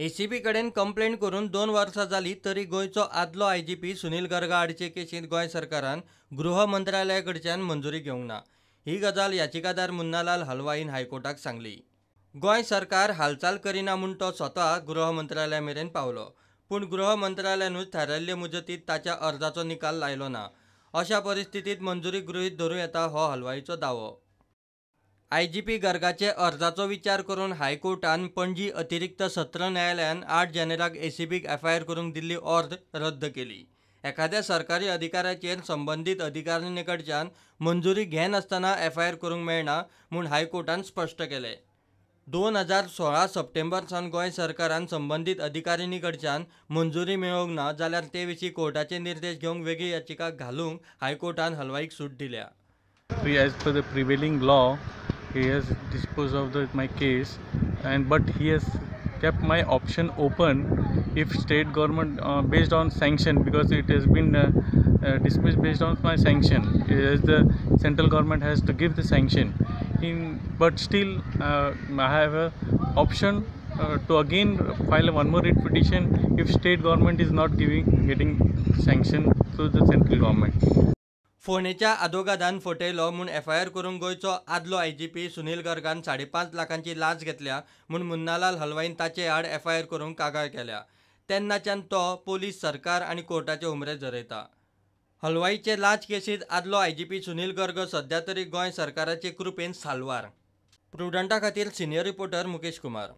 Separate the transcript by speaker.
Speaker 1: ACB कडेन complaint करून 2 वर्सां जाली तरी गोंयचो आदलो आयजीपी सुनील गर्गा आडचे केशींत गोंय सरकारान गृह मंत्रालया कडच्यान मंजुरी घेवंक ना. ही गजाल याचिकादार मुन्नालाल हलवाईन हायकोर्टाक सांगली. गोंय सरकार हालचाल करिना म्हूण तो स्वता गृह मंत्रालया मेरेन पावलो, पूण गृह मंत्रालयानूच थारायल्ले मुजतींत ताच्या अर्जाचो निकाल लायलो ना. अशा परिस्थितींत मंजुरी गृहीत धरूं येता हो हलवाईचो दावो. आयजीपी गर्गाचे अर्जाचो विचार करून हायकोर्टान पणजी अतिरिक्त सत्र न्यायालयान 8 जानेराक एसीबीक एफआयआर करूंक दिल्ली ऑर्द रद्द केली. एखाद्या सरकारी अधिकाऱ्याचेर संबंदीत अधिकारिणी कडच्यान मंजुरी घेनासतना एफआयआर करूंक मेळना म्हूण हायकोर्टान स्पश्ट केलें. 2016 सप्टेंबर सावन गोंय सरकारान संबंदीत अधिकारिणी कडच्यान मंजुरी मेळोवंक ना जाल्यार ते विशीं कोर्टाचे निर्देश घेवंक वेगळी याचिका घालूंक हायकोर्टान हलवाईक सूट दिल्या.
Speaker 2: As per the prevailing law, he has disposed of my case, and but he has kept my option open if state government based on sanction, because it has been dismissed based on my sanction. As the central government has to give the sanction, but still I have a option to again file one more writ petition if state government is not getting sanction through the central government.
Speaker 1: फोंडेच्या आदोगादान फटयलो म्हूण FIR करूंक गोंयचो आदलो IGP Sunil गर्गान 5.5 लाखांची लांच घेतल्या म्हूण मुन्नालाल हलवाईन ताचे आड एफआयआर करूंक कागाळ केल्या. तेन्नाच्यान तो पोलीस, सरकार आनी कोर्टाचे हुमरे झरयता. हलवाईचे लांच केसींत आदलो आयजीपी सुनील गर्ग सध्या तरी गोंय सरकाराचे कृपेन साल्वार. प्रुडंटा खातीर सिनियर रिपोर्टर मुकेश कुमार.